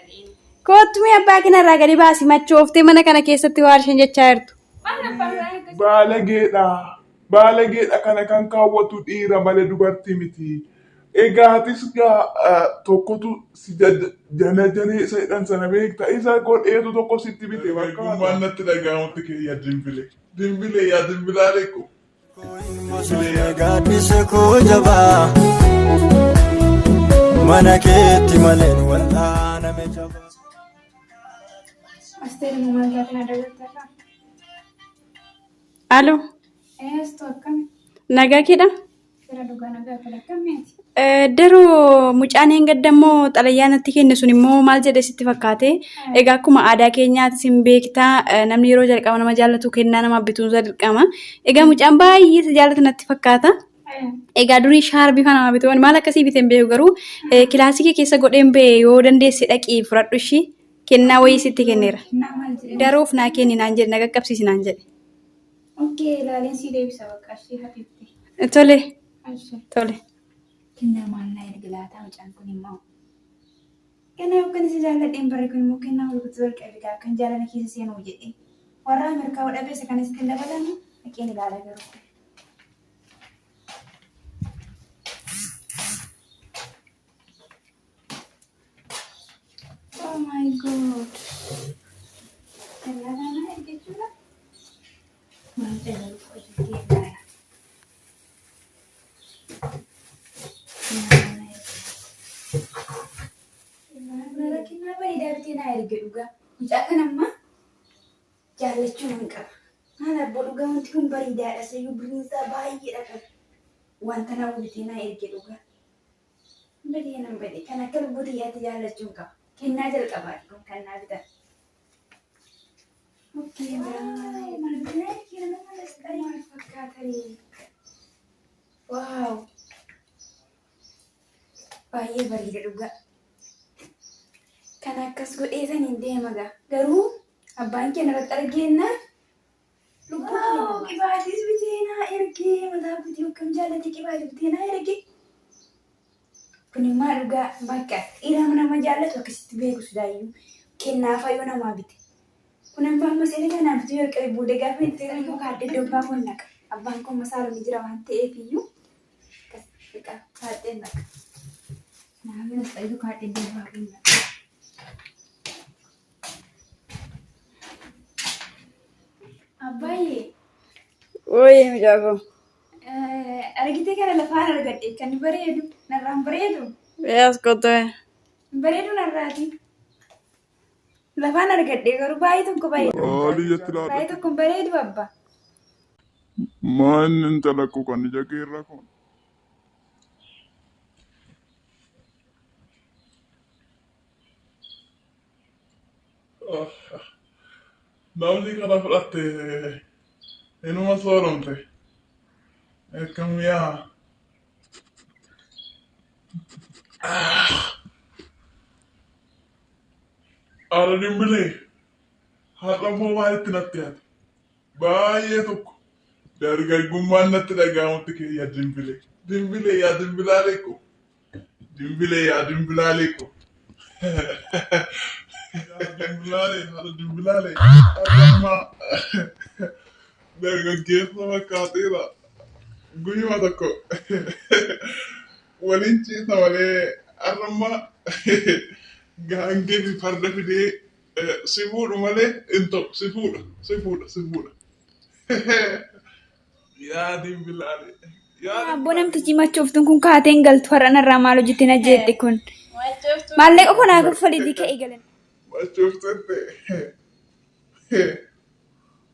dhaliin. Kottu mee abbaa kanarraa gadi baasi machooftee mana kana keessatti waan isheen jechaa jirtu. Maal abbaan biraa akkas Baalageedha. Baalageedha kana kan kaawwatu dhiira malee dubartii miti. Egaa atis gaa tokkotu si jana janee isa jedhan sana beekta. Isa godheetu tokko sitti bite fakkaata. Dargaggummaan natti dhaga'amutti kee yaa dimbile. Dimbile yaa dimbilaalee ko. Bosonee gaaddisa koo jabaa mana keetti maleen wal'aaname jabaa. Asteer immoo maal taate na dagattarraa? Alo, Ee Astuu akkami? Nagaa keedha? Fira dhugaa nagaa kan akkamiiti? Daroo mucaan een gadda immoo xalayyaa natti kenne sun immoo maal jedhe sitti fakkaate? Egaa akkuma aadaa keenyaatti sin beektaa namni yeroo jalqaba nama jaallatu kennaa nama bituun isaa dirqama. Egaa mucaan baay'ee isa jaallatu natti fakkaata. Egaa durii shaarbii fana nama bituu maal akkasii bitee hin beeku garuu kilaasii kee keessa godheen ba'e yoo dandeesse dhaqii fudhadhu ishii kennaa wayii sitti kenneera. Kennaa maal jedhee? Daroof naa kenni naan jedhe na qaqqabsiisi naan jedhe. Okkee ilaaleen sii deebisa bakka ishee hafiifte. Tole Ashee. tole. Kennaa maal naa erge laataa mucaan kun immoo. Kanaaf kan isa jaalladheen barri kun immoo kennaa wal guutuu jalqabe gaa kan jaalala keessa seenuu jedhee. Warra Ameerikaa dhabeessa kan isitti hin dabalame dhaqeen ilaala garuu. Oh my God. Kennaa kana erge jechuudha. Maal dabalu hojjettee ilaala. Kennaa bareedaa bitee naa erge dhugaa. Mucaa kana ammaa jaallachuu nan qaba. Maal abboo dhugaa wanti kun bareedaadha. Sayyuu birriin isaa baay'eedha kan. Wanta na bitee naa erge dhugaa. Badee nan bade. Kan akka lubbuu xiyyaatti jaallachuun qaba. Kennaa jalqabaati kun kan naa bitan. Okay, maal bitee naa erge nama maal fakkaatanii? Waaw! Baay'ee bareeda dhugaa. Kan akkas godhee saniin deema gaa. Garuu abbaan keenya irratti argeennaan lubbuu keenya qibaatis bitee naa ergee mataa kootii akkam jaallate qibaatii bitee naa ergee. Kun immoo dhugaa bakka dhiira nama jaallatu akkasitti beeku sudaayyuu kennaa fayyoo namaa bite. Kun amma amma seera kanaan bituu jalqabe booda gaafa itti immoo kaadhee dobbaa kun naqa. Abbaan kun masaalonni jira waan ta'eef iyyuu akkas dhiqa kaadhee naqa. Naamni as kaadhee dobbaa kun naqa. Abbaay'ee Ooyee mucaa koo. Argitee kana lafaan argadhe kan bareedu narraan bareedu As kottu. Bareedu narraati. Lafaan argadhe garuu baay'ee tokko bareedu. Haalli jetti Baay'ee laata. tokko bareedu abba. Maan intala koo kan ija keerra kun. Namni kana fudhatte inuma sooromte. Akkam yaa. Haadha dimbilee har'a immoo maalitti natti haate? Baay'ee tokko dargaggummaan natti dhaga'amutti kee yaa dimbilee. Dimbilee yaa dimbilaalee ko. Dimbilee yaa dimbilaalee ko. Yaa dimbilaalee haadha dimbilaalee. Har'a ammaa dargaggeessa fakkaateera. Guyyuma tokko waliin ciisa malee har'a ammaa gaangee fi farda fidee si fuudhu malee hin ta'u. Si fuudha, si fuudha, si fuudha. Yaa dimbilaalee. Yaa Abboo namtichi machooftuun kun kaateen galtu har'a narraa maal hojjette na jeetti kun. Maallaqa kun haa kaffaliitii ka'ee galan. Machooftuutti.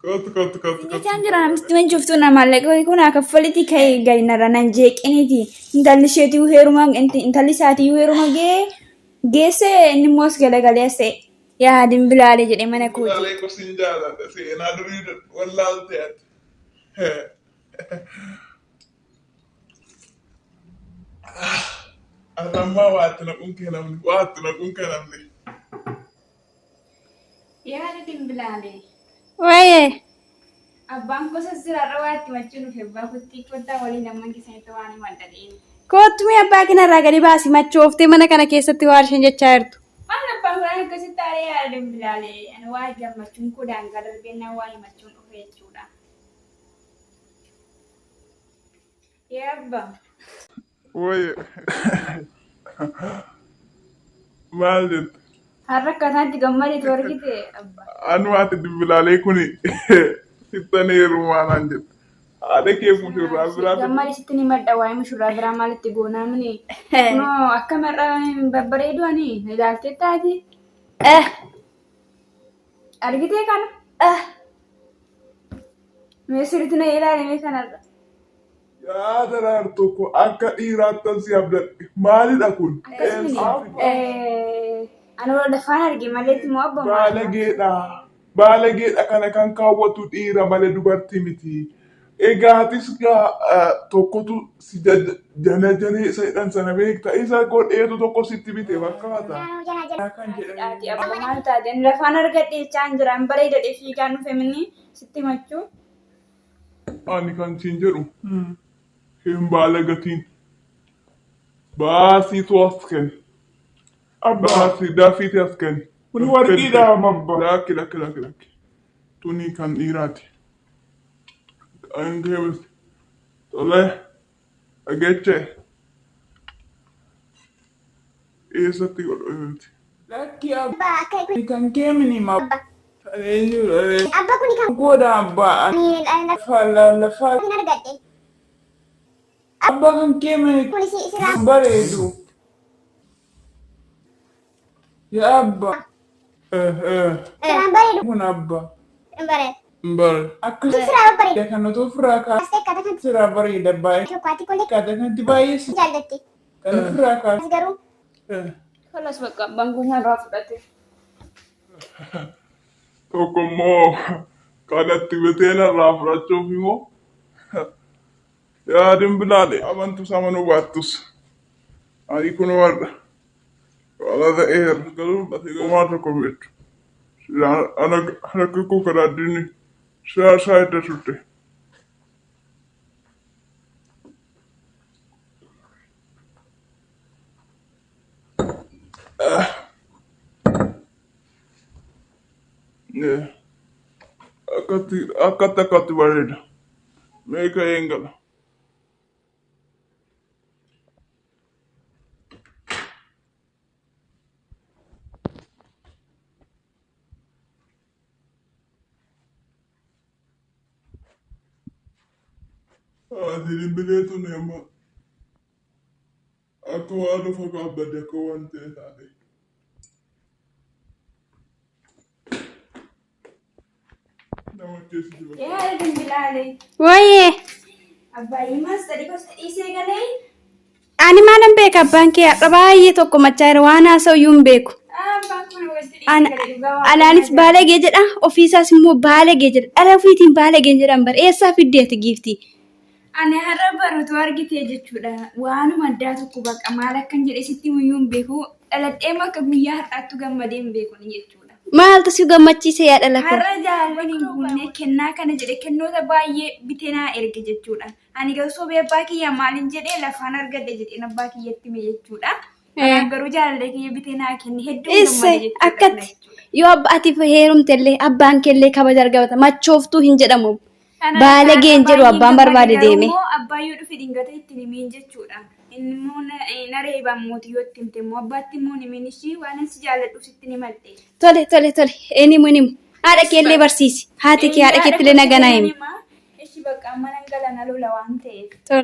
Kootu kootu kootu kootu. Jechaan jira namtichi machooftuun na maallaqa kun haa kaffaliitii ka'ee gali narra nan jeeqiniiti. Intalli isheetii heeruma intalli isaatii heeruma gee geesse inni immoo as galagalee as ta'e. Yaa dimbilaalee jedhee mana kooti. Dimbilaalee ko sin jaaladha seenaa durii wallaalte ati. Arrammaa waa itti naquun kee namni waa itti naquun kee namni. Yaada dimbilaalee. Waayee. Abbaan kosas jira har'a waa itti machuu dhufe abbaa kottii kottaa waliin amman keessanitti waan himadha deemu. Kottu mee abbaa kanarraa gadi baasi machooftee mana kana keessatti waan isheen jechaa jirtu. Maal abbaan kun akkasitti aaree yaada dimbilaalee ani waa gammachuun koo daangaa darbee na waa himachuun dhufe jechuudha. Yaa abbaa. Wayi maal jette? Har'a akkaataa itti gammadeetu argite abbaa. Anu ati dimbilaalee kuni sittan heerumaa naan jette. Haadha kee mushurraa biraa fidde. Gammade sitti ni madda waa'ee mushurraa biraa maal itti goonaa mini. Kunoo akka mar'a babbareedu ani na ilaaltee taati. Argitee kana? Mee sirriitti na ilaali mee kanarra. Yaa daraartuu koo akka dhiiraattan si abdadhe. Maalidha kun? Akkasumini. Eessaa fidde? Ani wal lafaan arge maleetti immoo abba maal. Baalageedha. Baalageedha kana kan kaawwatu dhiira malee dubartii miti. Egaa atis gaa tokkotu si janajanee isa jedhan sana beekta. Isa godheetu tokko sitti bite fakkaata. Kan jedhamu. Taati abba maal taate ani lafaan argadhe jechaan jira hin bareedadhe fiigaan dhufe minni sitti himachuu. Ani kan siin jedhu hin baalagatiin. Baasiitu as kenni. Baasii dafiiti as kenni. Kun warqiidha abba. Lakki lakki lakki lakki. Tuni kan dhiiraati. Kan keewwisi. Tole. Dhageechee. Eessatti godhu? Lakki abba kan keemini ma. Kan eenyudha? Godha abbaa. Lafa Abba kan keemini bareedu. Yaa abba. Kun abba. Bare. Akka kan nuti ofirraa kaasee siraa bareeda baay'ee. Akkaataa kanatti baay'ee si kan ofirraa kaasee. Kalas bakka abbaan kun narraa fudhate. Tokko immoo kanatti bitee narraa fudhachuuf immoo yaa dimbilaale amantus amanuu baattus ani kun warra wala ta'eera garuu homaa tokko beektu ana koo karaa addunyi siyaasaa edda turte. Akkatti akkatti akkatti bareeda. Mee ka'een gala. Ati dimbilee tuni amma akka waan lafa gaabbadde akka waan ta'e taate. Nama keessa jira. Yaa dimbilaalee. Wayyee Abbaayyimmas sadii gosa dhiisee galee. ani maalan beeka abbaan kee har'a baay'ee tokko machaa'eera waan haasa'u iyyuu hin beeku. Abbaan kun gosa dhiisee Ana galee dhugaa waan anaanis baalagee jedha ofiisaas immoo baalagee jedha dhala ofiitiin baalagee jedhan bara eessaa fiddeeti giiftii. Ani har'a barutu argite jechuudha. Waanuma addaa tokko bakka maal akkan jedhe sitti muyyuu hin beeku. Dhaladhee akka guyyaa har'aattu gammadee hin beeku jechuudha. Maaltu si gammachiise yaa dhala koo? Har'a jaalalli hin guunne kennaa kana jedhe kennoota baay'ee bitee naa erge jechuudha. Ani garuu sobee abbaa kiyyaa maaliin jedhee lafaan argadhe jedheen abbaa kiyyatti hime jechuudha. Kanaaf garuu jaalallee kiyya bitee naa kenne hedduu Isse gammade jechuudha. kana akkatti jechuudha. yoo abba ati heerumte illee abbaan keellee kabaja argata machooftuu hin jedhamu. Kanaaf Baalagee hin har'a jedhu baay'een abbaan gammade barbaade garuu deeme. immoo abbaan yoo dhufe dingata ittiin himiin jechuudha. Inni immoo na reebaan mootii yoo itti himte immoo abbaatti immoo hin himin ishii waan ani si jaalladhuuf sitti ni madde. Tole tole tole enimu enimu haadha keellee barsiisi haati kee haadha keettillee naganaa himi. Ishi bakka amma nan gala na lola waan ta'eef. Tole.